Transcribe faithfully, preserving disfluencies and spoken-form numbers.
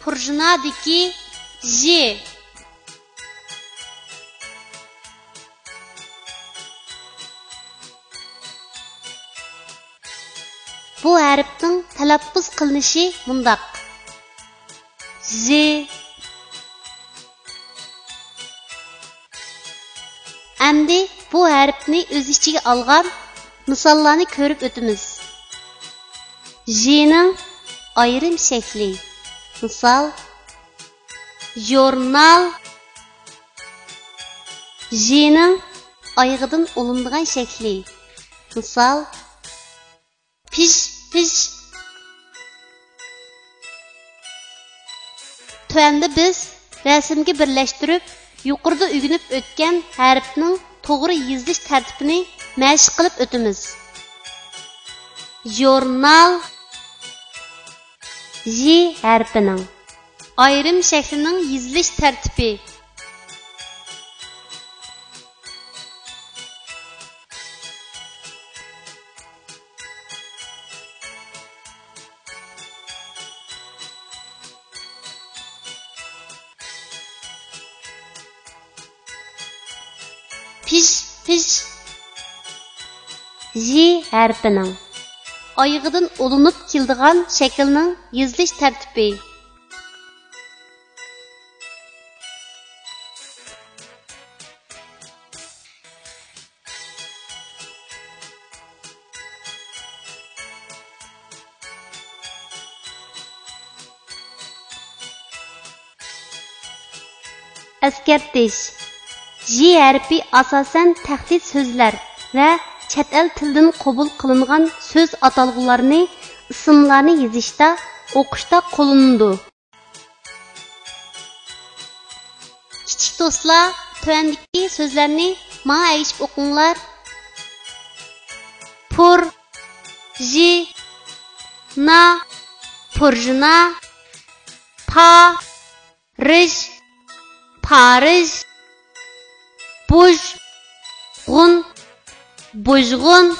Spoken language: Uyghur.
پۇرژىنادىكى ژ. بۇ ھەرپنىڭ تەلەپپۇز قىلىنىشى مۇنداق: ژ. ئەمدى بۇ ھەرپنى ئۆز ئىچىگە ئالغان مىساللارنى كۆرۈپ ئۆتىمىز. ژنىڭ ئايرىم شەكلى. مىسال، ژۇرنال. ژنىڭ ئايىغىدىن ئۇلىنىدىغان شەكلى. مىسال، پىژ، پىژ. تۆۋەندە بىز رەسىمگە بىرلەشتۈرۈپ، يۇقىرىدا ئۆگىنىپ ئۆتكەن ھەرپنىڭ توغرا يېزىلىش تەرتىپىنى مەشىق قىلىپ ئۆتىمىز. ژۇرنال. ژ ھەرپىنىڭ ئايرىم شەكلىنىڭ يېزىلىش تەرتىپى. پىژ، پىژ. ژ ھەرپىنىڭ ئايىغىدىن ئۇلىنىپ كېلىدىغان شەكىلنىڭ يېزىلىش تەرتىپى. ئەسكەرتىش: ژ ھەرپى ئاساسەن تەھدىت سۆزلەر ۋە چەت ئەل تىلىدىن قوبۇل قىلىنغان سۆز ئاتالغۇلارنى، ئىسىملارنى يېزىشتا، ئوقۇشتا قوللىنىلىدۇ. كىچىك دوستلار، تۆۋەندىكى سۆزلەرنى ماڭا ئەگىشىپ ئوقۇڭلار. پۇر، ژ، نا، پۇرژىنا. پا، رىژ، پارىژ. بۇژ، غۇن، بۇژغۇن.